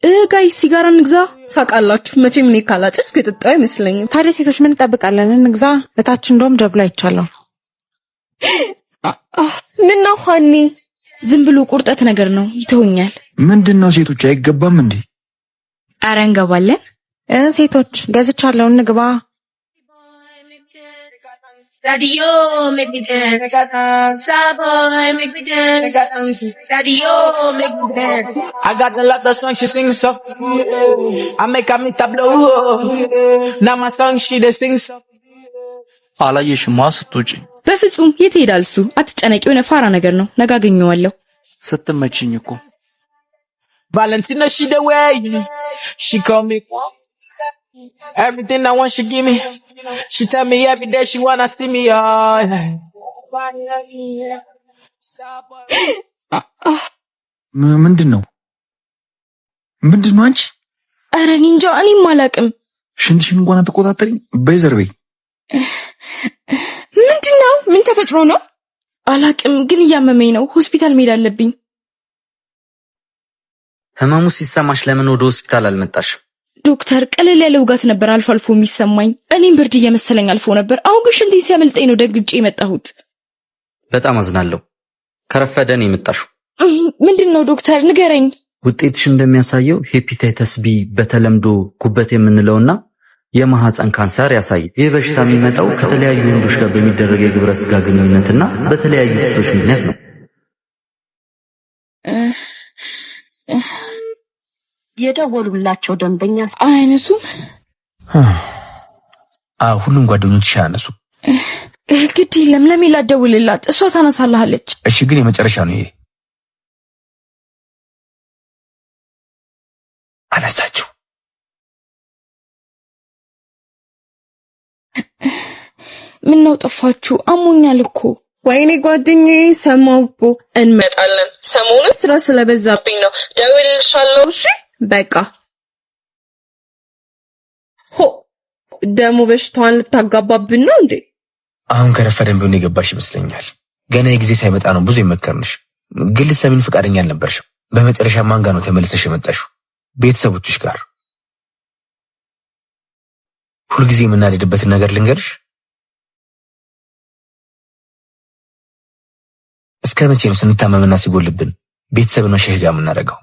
Guys ሲጋራ እንግዛ። ታውቃላችሁ መቼም እኔ ካላጨስኩ የጠጣሁ አይመስለኝም። ታዲያ ሴቶች ምን እንጠብቃለን? እንግዛ። እታች እንደውም ደብሎ አይቻለሁ። ምን ነው ሀኒ? ዝም ብሎ ቁርጠት ነገር ነው፣ ይተውኛል። ምንድን ነው ሴቶች አይገባም እንዴ? አረ እንገባለን። ሴቶች ገዝቻለሁ፣ እንግባ። Daddy, oh, make me dance. Starboy, make me dance. Daddy, oh, make me dance. I got a lot of songs she sings so. I make her meet a blow. Now my song she dey sing so. አላየሽማ ስትውጪ። በፍጹም የት ይሄዳል እሱ? አትጨነቂ፣ የሆነ ፋራ ነገር ነው። ነገ አገኘዋለሁ። ስትመችኝ እኮ። Valentina she the way. She call me. Everything I want she give me. She tell me every day she wanna see me. Oh, yeah. ምንድን ነው ምንድን ነው አንቺ? አረ እኔ እንጃ፣ እኔም አላውቅም። ሽንትሽን እንኳን አትቆጣጠሪም። በይ ዘር በይ። ምንድን ነው? ምን ተፈጥሮ ነው? አላውቅም፣ ግን እያመመኝ ነው። ሆስፒታል መሄድ አለብኝ። ህመሙ ሲሰማሽ ለምን ወደ ሆስፒታል አልመጣሽም? ዶክተር፣ ቀለል ያለ ውጋት ነበር አልፎ አልፎ የሚሰማኝ። እኔም ብርድ እየመሰለኝ አልፎ ነበር። አሁን ግን ሽንቴ ሲያመልጠኝ ነው ደንግጬ የመጣሁት። በጣም አዝናለሁ። ከረፈደ ነው የመጣሽው። ምንድን ነው ዶክተር ንገረኝ። ውጤትሽ እንደሚያሳየው ሄፓታይተስ ቢ በተለምዶ ጉበት የምንለውና የማህፀን ካንሰር ያሳያል። ይህ በሽታ የሚመጣው ከተለያዩ ወንዶች ጋር በሚደረግ የግብረ ስጋ ግንኙነትና በተለያዩ ሱሶች ምክንያት ነው። የደወሉላቸው ደንበኛ አያነሱም። አዎ ሁሉም ጓደኞችሽ አያነሱ። ግድ የለም ለሜላት ደውልላት፣ እሷ ታነሳልሃለች። እሺ ግን የመጨረሻ ነው ይሄ። አነሳችው። ምን ነው ጠፋችሁ? አሞኛል እኮ። ወይኔ ጓደኛዬ ሰማሁ እኮ። እንመጣለን። ሰሞኑን ስራ ስለበዛብኝ ነው። ደውልልሻለሁ። እሺ በቃ። ሆ ደግሞ በሽታዋን ልታጋባብን ነው እንዴ? አሁን ከረፈደን ቢሆን የገባሽ ይመስለኛል። ገና የጊዜ ሳይመጣ ነው ብዙ የመከርንሽ፣ ግን ልትሰሚን ፈቃደኛ አልነበርሽም። በመጨረሻ ማን ጋር ነው ተመልሰሽ የመጣሽው? ቤተሰቦችሽ ጋር። ሁልጊዜ የምናደድበትን ነገር ልንገርሽ። እስከ መቼ ነው ስንታመምና ሲጎልብን ቤተሰብን መሸሸጊያ የምናደርገው?